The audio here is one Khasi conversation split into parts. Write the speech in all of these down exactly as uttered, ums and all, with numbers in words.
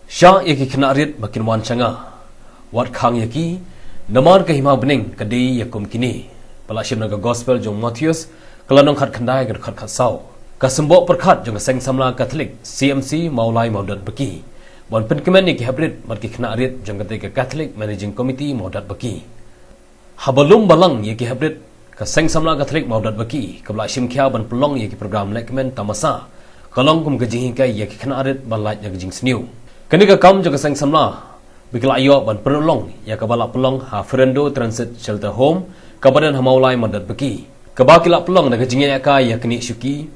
Shah ïa ki khynnah rit ba kin wan sha nga, wat khang ïa ki, namar ka hima bneng ka dei ïa kum kine. Ba la shim na ka Gospel jong u Mathaios, ka lynnong khatkhyndai, ka dkhot khatsaw. Ka symboh pyrkhat jong ka Seng Samla Katholik C M C Mawlai Mawdatbaki ban pynkmen ïa ki heprit bad ki khynnah rit jong katei ka Catholic Managing Committee Mawdatbaki. Haba lum balang ïa ki heprit, ka Seng Samla Katholik Mawdatbaki kaba la shim khia ban pynlong ïa ki program lehkmen tamasa, ka long kum ka jinghikai ïa ki khynnah rit ban lait na ka jingsniew. Kane ka kam jong ka Seng Samla ba ki la ïoh ban pynlong ïa kaba la pynlong ha Ferendo Transit Shelter Home, kaba don ha Mawlai Mawdatbaki, kaba ki la pynlong da ka jingïalehkai ïa kane shuki,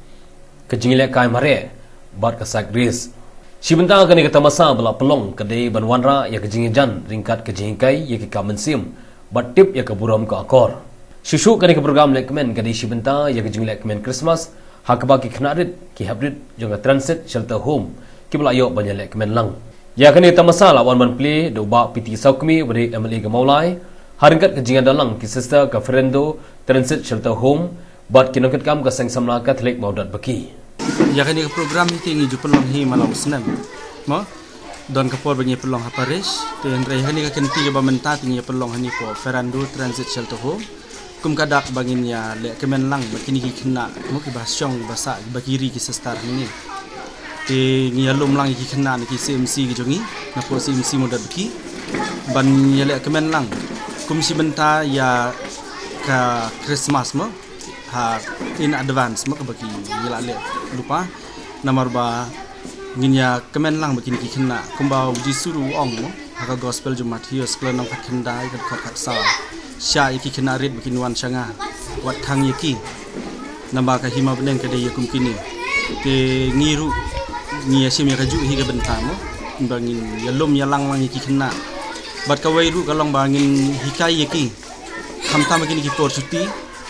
ka jingïalehkai mareh bad ka saikris. Shi bynta kane ka tamasa ba la pynlong ka dei ban wanrah ïa ka jingïajan ryngkat ka jinghikai ïa ki kam mynsiem bad tip ïa ka burom ka akor. Shuh shuh kane ka program lehkmen ka dei shi bynta ïa ka jinglehkmen Christmas ha kaba ki khynnah rit, ki heprit jong ka Transit Shelter Home kiba la ïoh ban ïalehkmen lang. Ïa kane ka tamasa la wan ban plie da u Bah P T Sawkmie uba dei M L A ka Mawlai, ha ryngkat ka jingïadon lang ki sister ka Ferendo Transit Shelter Home bad ki nongkitkam ka Seng Samla Katholik Mawdatbaki. Ïa kane ka program hi te ngi ju pynlong hi man la u snem, mo? Don ka por ba ngi pynlong ha parish, te hynrei ïa kane ka kynti kaba mynta te ngi pynlong hangne ha Ferendo Transit Shelter Home. Kum ka dak ba ngin ïalehkmen lang bad kine ki khynnah, mo, kiba shong ba sah, ba ki ri ki sister hangne. Te ngi ïalum lang ïa ki khynnah na ki C M C ki jong ngi, napoh C M C Mawdatbaki, ban ïalehkmen lang kum shi bynta ïa ka Christmas, mo, ha in advance, mo, kaba ki, ngi la leh lypa. Namar ba ngin ïakmen lang bad kine ki khynnah, kumba u Jisu ruh u ong, mo, ha ka Gospel jong u Mathaios, ka lynnong khatkhyndai, ka dkhot khatsaw. Shah ïa ki khynnah rit ba kin wan sha nga, wat khang ïa ki, namar ka hima bneng ka dei ïa kum kine. Te ngi ruh ngi ïashim ïa kajuh hi ka bynta, mo, ba ngin ïalum ïalang lang ïa ki khynnah. Bad kawei ruh ka long ba ngin hikai ïa ki, khamtam ha kine ki por shuti,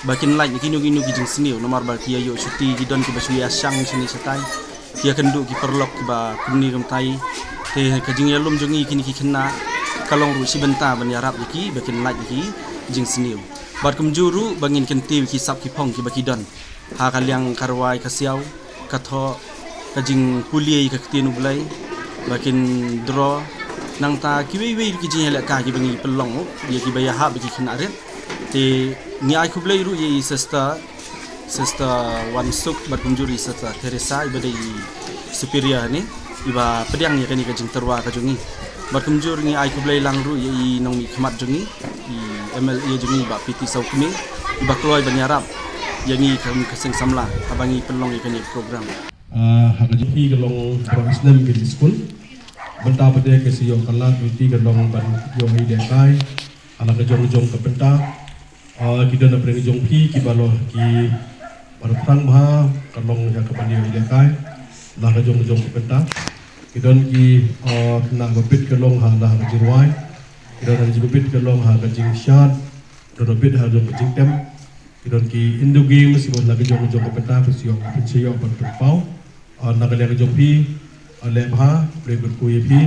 ba kin lait na kino kino ki jingsniew, namar ba ki ïa ïoh shuti, ki don kiba shu ïashang shane shatai, ki ïakynduh ki paralok kiba kumne kumtai. Te ka jingïalum jong ngi kine ki khynnah ka long ruh shi bynta ban ïarap ïa ki ba kin lait na ki jingsniew. Bad kumjuh ruh ba ngin kyntiew ïa ki sap ki phong kiba ki don ha ka liang ka rwai ka siaw, ka thoh, ka jingpule ïa ka ktien U Blei, ba kin draw. Nangta kiwei wei ruh ki jingïalehkai kiba ngi pynlong, ïa kiba ïahap ïa ki khynnah rit. Te ngi ai khublei ruh ïa i sister, Sister Wansuk bad kumjuh i Sister Teresa, iba dei i superior hangne, iba pdiang ïa kane ka jingtyrwa ka jong ngi. Bad kumjuh ngi ai khublei lang ruh ïa i nongmihkhmat jong ngi, i M L A jong ngi, Bah P T Sawkmie, iba kloi ban ïarap ïa ngi kum ka Seng Samla haba ngi pynlong ïa kane ka program. Ah, ha ka jong phi ka long baroh snem ka jingskul. Bynta pat de ka shu ïoh ka lad, bynta ka long ban ïoh ïalehkai ha la ka jong ka jong ka bynta. Ah, ki don na pdeng jong phi kiba long kiba thrang bha, ka long ïa ka ban ïoh ïalehkai ha la ka jong ka jong ka bynta. Ki don ki, ah, khynnah ba bit ka long ha la ka jingrwai. Ki don ki ba bit ka long ha ka jingshad. Ki don ba bit ha jong ka jingtem. Ki don ki indoor games, kiba la ka jong ka jong ka bynta, phi shu ïoh, phi shu ïoh ban pynpaw. Ah, na ka liang ka jong phi, ah, leh bha, U Blei un kyrkhu ïa phi.